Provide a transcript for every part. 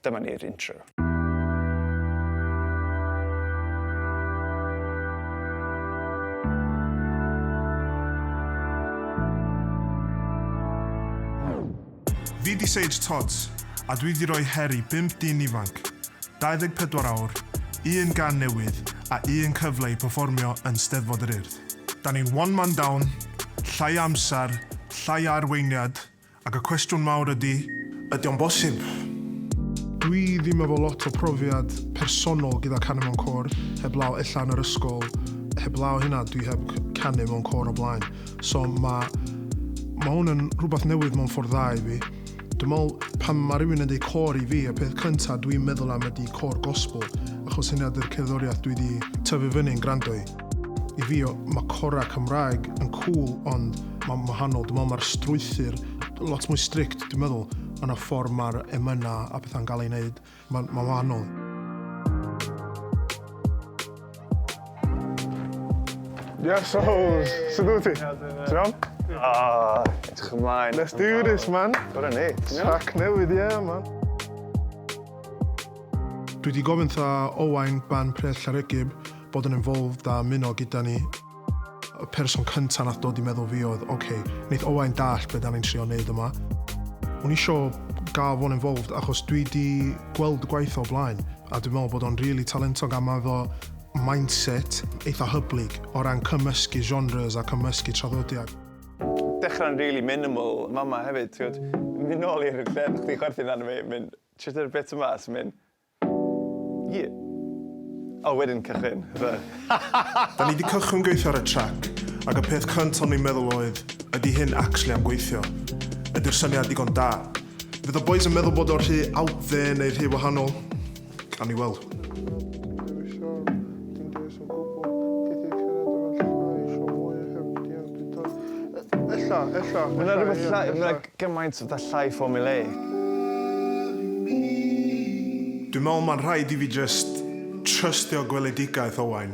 Dyma ni'r intro. Fi 'di Sage Todz, a dwi 'di rhoi her i bump dyn ifanc, 24 awr, un gân newydd a un cyfle i perfformio yn Steddfod yr Urdd. Da ni'n one man down, llai o amser, llai o arweiniad, Ac y cwestiwn mawr ydy, ydy o'n bosib? Dwi ddim efo lot o profiad personol gyda canu mewn côr, heblaw ella yn yr ysgol, heblaw hynna dwi heb canu mewn côr o blaen. So ma' ma' hwn yn rhywbeth newydd mewn ffordd dda i fi. Dwi'n meddwl pan ma' rhywun yn deud côr i fi, y peth cynta dwi'n meddwl am ydy côr gospel, achos hynna ydy'r cerddoriaeth dwi 'di tyfu fyny yn gwrando i. I fi, mae corau Cymraeg yn cŵl, ond mae'n wahanol. Dwi'n meddwl mae'r strwythur lot mwy strict, dwi'n meddwl, yn y ffordd mae'r emynau a pethau'n gael ei wneud. Mae'n ma wahanol. Yes, so, sut wyt ti? Ti'n iawn? Ah, edrych ymlaen. Let's do this, man. Dyna ni. Track newydd, yeah, man. Dwi 'di gofyn 'tha Owain Band Pres Llareggub bod yn involved a ymuno gyda ni. Y person cynta nath dod i meddwl fi oedd, ok, neith Owain dallt be da ni'n trio neud yma. O'n i isio gael fo'n involved achos dwi 'di gweld y gwaith o blaen a dwi'n meddwl bod o'n rili talentog a ma' efo mindset eitha hyblyg o ran cymysgu genres a cymysgu traddodiad. Dechrau'n rili minimal fama hefyd, ti'n gwbod, mynd nôl i'r lle oeddach chdi'n chwerthin arno fi, mynd, Trio deud y bit yma sy'n mynd Ie. O wedyn cychwyn. Da ni 'di cychwyn gweithio ar y trac, ac y peth cynta o'n i'n meddwl oedd, ydi hyn actually am gweithio? Ydi'r syniad digon da? Fydd y boys yn meddwl bod o'n rhy out there neu rhy wahanol? Gawn ni weld. Ella, ella. Mae 'na rhywbeth llai, mae 'na gymaint o fatha llai formulaic. Dwi'n meddwl mae'n rhaid i fi jyst trystio gweledigaeth Owain.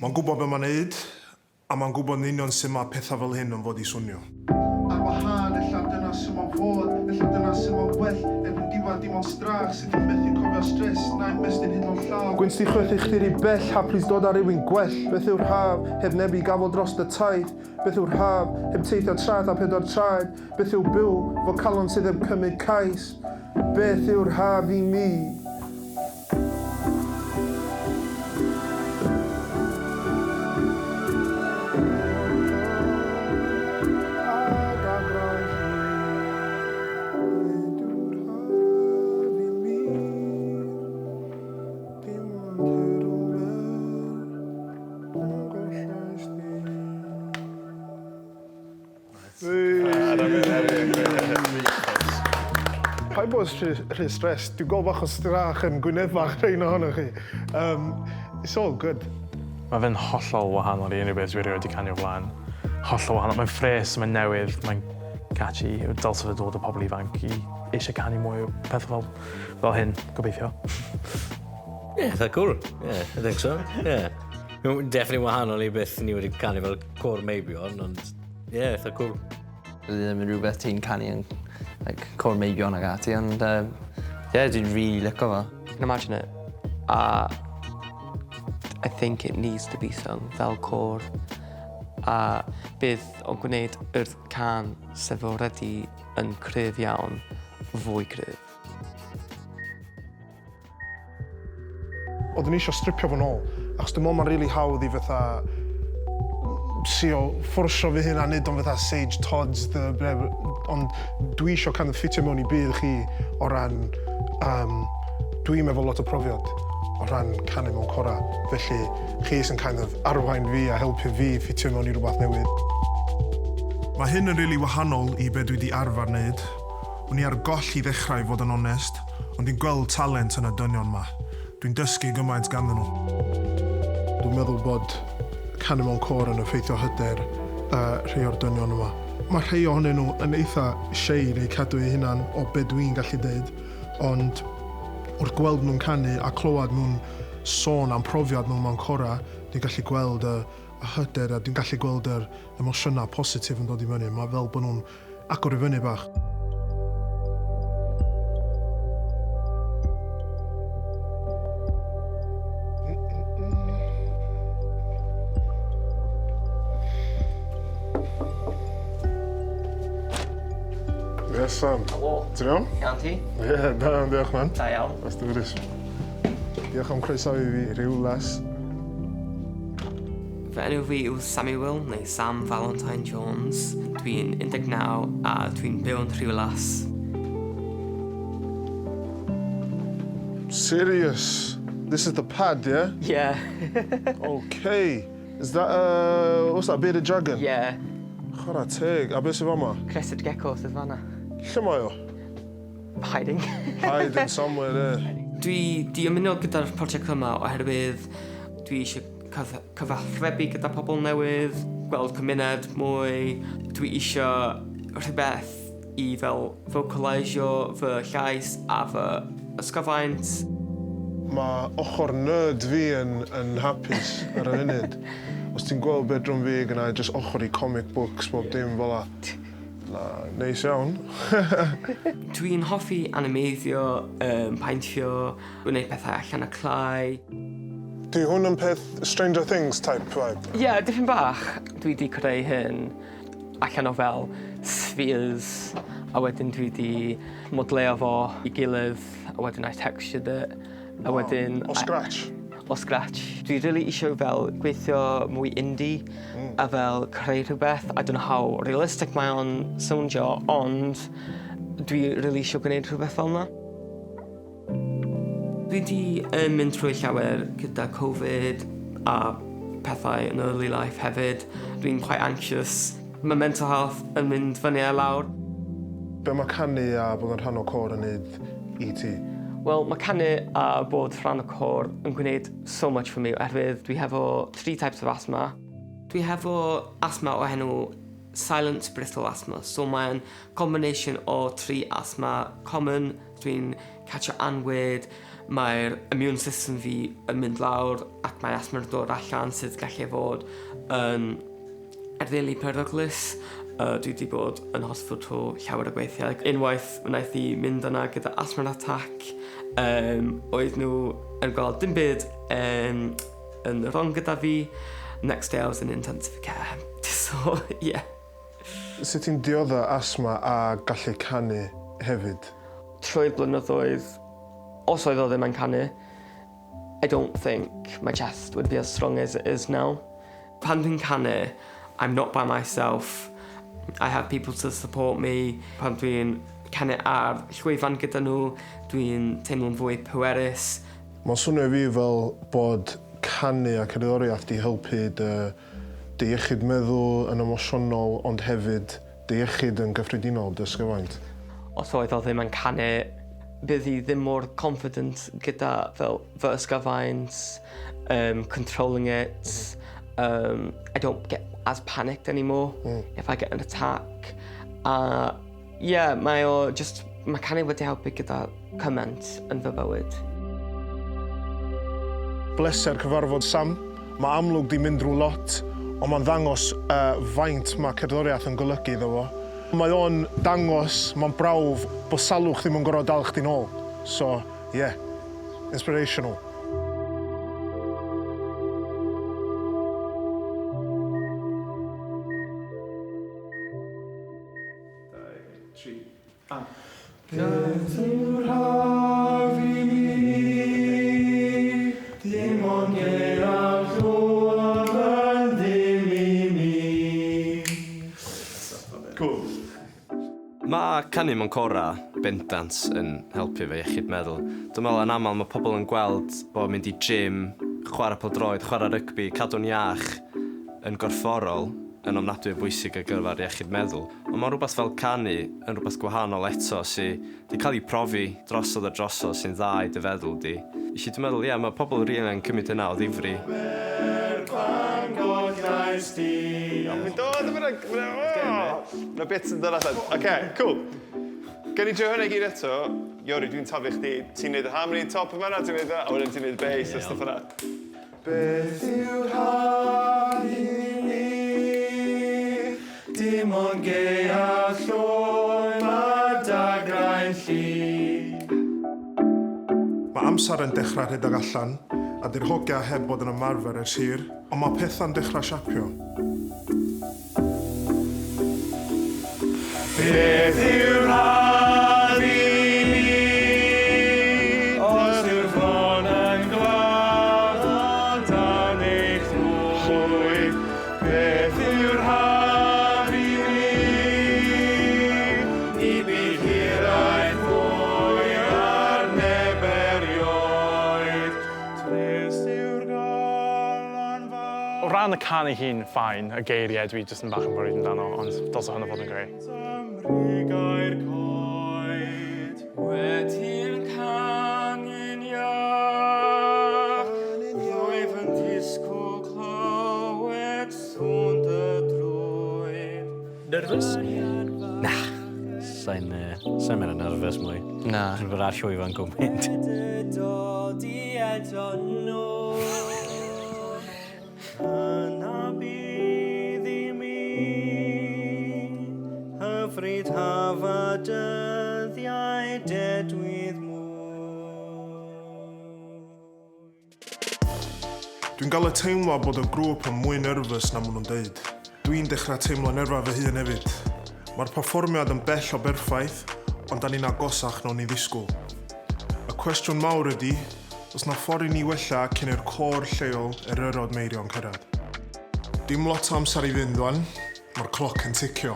Mae'n gwybod be mae'n neud, a mae'n gwybod yn union sut mae pethau fel hyn yn fod i swnio. Ar wahân, ella dyna su ma'n fod, ella dyna su ma'n well, erbyn diwedd dim ond strach sydd yn methu cofio stress, na'i mestyn hyd yn oed llaw. Gwynt 'di chwythu chdi rhy bell, ha plis dod â rywun gwell, beth yw'r haf, heb neb i gafel dros dy taith, beth yw'r haf, heb teithio traeth a phedwar traed, beth yw byw, fo calon sydd heb cymryd cais, beth yw'r haf i mi? Paid bod rhy, rhy stressed. Dwi'n gweld bach o strach yn gwynebau rhain ohonoch chi. Um, it's all good. Mae fe'n hollol wahanol i unrhyw beth dwi erioed 'di canu o flaen. Hollol wahanol. Mae'n ffres, mae'n newydd, mae'n catchy. Dylse fe dod â pobl ifanc i eisiau canu mwy o pethau fel, fel hyn, gobeithio. Yeah, eitha cool. Yeah, I think so. Yeah. Definitely wahanol i beth ni wedi canu fel côr meibion, ond yeah, eitha cool. Bydd ddim yn rhywbeth ti'n canu yn like, côr meibion ag ati, ond yeah, dwi'n really lico fo. I can imagine it. A I think it needs to be sung fel côr. A bydd o'n gwneud yr cân sef already yn cryf iawn, fwy cryf. Oeddwn i eisiau stripio fo nôl, achos dwi'n meddwl mae'n rili hawdd i fatha trio fforsio fy hun a neud o'n fatha Sage Todz the ble, ond dwi eisiau kind of ffitio mewn i byd chi o ran um, dwi'm efo lot o profiad o ran canu mewn corau, felly chi sy'n kind of arwain fi a helpu fi ffitio mewn i rhywbeth newydd. Mae hyn yn rili wahanol i be dwi 'di arfer neud. O'n i ar goll i ddechrau i fod yn onest, ond dwi'n gweld talent yn y dynion 'ma. Dwi'n dysgu gymaint ganddyn nhw. Dwi'n meddwl bod canu mewn côr yn effeithio hyder rhei o'r dynion yma. Mae rhei ohonyn nhw yn eitha shy neu cadw eu hunan o be dwi'n gallu deud, ond wrth gweld nhw'n canu a clywed nhw'n sôn am profiad nhw mewn corau, dwi'n gallu gweld y hyder a dwi'n gallu gweld yr emosiynau positif yn dod i fyny. Mae fel bod nhw'n agor i fyny bach. Yes, Sam. Helo. Ti'n iawn? Iawn ti? Ie, yeah, da iawn, diolch man. Da iawn. Let's do this. Diolch am croesawu fi, Rhiwlas. Fy enw fi yw Samuel, neu Sam Valentine Jones. Dwi'n 19 a dwi'n byw yn Rhiwlas. Serious? This is the pad, yeah? Yeah. Okay. Is that, what's that, bearded dragon? Yeah. Chwarae teg. A beth sydd fama? Crested gecko sydd fanna. Lle mae o? Hiding. Hiding somewhere there. Dwi di ymuno gyda'r prosiect yma oherwydd dwi eisiau cyfathrebu gyda pobl newydd, gweld cymuned mwy. Dwi eisiau rhywbeth i fel vocalisio fy llais a fy ysgyfaint. Mae ochr nerd fi yn hapus ar y funud. Os ti'n gweld bedroom fi, gyda just ochr i comic books, bob dim fel 'a. Na, neis iawn. Dwi'n hoffi animeiddio, paentio, gwneud pethau allan o clai. Di hwn yn peth Stranger Things type vibe? Ie, yeah, dipyn bach. Dwi di creu hyn allan o fel spheres, a wedyn dwi di modleo fo i gilydd, a wedyn I textured it, a wedyn... O scratch? O scratch. Dwi really eisiau fel gweithio mwy indie a fel creu rhywbeth. I don't know how realistic mae o'n soundio, ond dwi really eisiau gwneud rhywbeth fel yna. Dwi di mynd trwy llawer gyda Covid a pethau yn early life hefyd. Dwi'n quite anxious. Mae mental health yn mynd fyny a lawr. Be mae canu a bod yn rhan o côr yn neud i ti? Wel, mae canu a bod rhan o côr yn gwneud so much for me oherwydd dwi hefo three types of asthma. Dwi hefo asthma o enw silent brittle asthma, so mae'n combination o tri asthma common. Dwi'n catcho anwyd, mae'r immune system fi yn mynd lawr ac mae asthma yn dod allan sydd gallu fod yn really peryglus. Dwi wedi bod yn hospital llawer o gweithiau. Unwaith wnaeth i mynd yna gyda asthma attack, oedd nhw yn gweld dim byd yn wrong gyda fi. Next day I was in intensive care. So, yeah. Sut ti'n diodda asthma a gallu canu hefyd? Trwy'r blynyddoedd, os oedd o ddim yn canu, I don't think my chest would be as strong as it is now. Pan dwi'n canu, I'm not by myself. I have people to support me. Pan dwi'n canu ar llwyfan gyda nhw, dwi'n teimlo'n fwy pwerus. Mae'n swnio i fi fel bod canu a cerddoriaeth di helpu dy iechyd meddwl yn emosiynol, ond hefyd dy iechyd yn gyffredinol, dy ysgyfaint. Os oedd o ddim yn canu, bydd hi ddim mor confident gyda fel fy ysgyfaint, controlling it. I don't get as panicked anymore if I get an attack. A yeah, mae o just, mae canu wedi helpu gyda cymaint yn fy bywyd. Bleser cyfarfod Sam. Mae amlwg di mynd drwy lot, ond mae'n ddangos faint mae cerddoriaeth yn golygu iddo fo. Mae o'n dangos, mae'n brawf bod salwch ddim yn gorfod dal chdi nôl. So, yeah, inspirational. Tri, a. Beth yw'r haf i mi? Dim ond gaeaf llwm yn ddim i mi. Cool. Mae canu mewn cora bendant yn helpu fe iechyd meddwl. Dwi'n meddwl yn aml mae pobl yn gweld bod mynd i gym, chwarae pêl-droed, chwarae rygbi, cadw'n iach yn gorfforol yn ofnadwy o bwysig ar gyfer iechyd meddwl. Ond mae rhywbeth fel canu yn rhywbeth gwahanol eto sydd wedi cael ei profi drosodd a drosodd sy'n dda i dy feddwl di. Felly dwi'n meddwl, ie, mae pobl rili yn cymryd hynna o ddifri. Mae'n dod, mae'n bit yn dod allan. Oce, cool. Gen i drio hynny gyd eto. Iori, dwi'n taflu chdi. Ti'n neud y harmony top yma, ti'n neud y... A wedyn ti'n neud y bass a stuff yna. Beth yw'r haf i mi? Dim ond gaeaf llwm a dagrau'n llu. Mae amser yn dechrau rhedeg allan, a di'r hogia heb bod yn ymarfer ers hir, ond mae pethau'n dechrau siapio. Beth yw'r haf ran y cân ei hun, fine. Y geiriau dwi jyst yn bach yn worried amdano, ond dylse hwnna fod yn greu. Ymrigau'r coed Wedi'n canu'n iach Rwyf yn disgwyl clywed sŵn dy droed. Nervous? Na. Sa'n uh, sa mynd yn nervous mwy. Na. Dwi'n bod ar llwyfan gwmynt. Dod i eto nôl. Yna bydd i mi hyfryd haf a dyddiau dedwydd mwy. Dwi'n gael y teimlad bod y grŵp yn mwy nervous na maen nhw'n deud. Dwi'n dechrau teimlo nerfa fy hun hefyd. Mae'r perfformiad yn bell o berffaith, ond da ni'n agosach na o'n i ddisgwyl. Y cwestiwn mawr ydy, oes na ffordd i ni wella cyn i'r côr lleol Eryrod Meirion cyrraedd? Dim lot o amser i fynd wan, mae'r cloc yn ticio.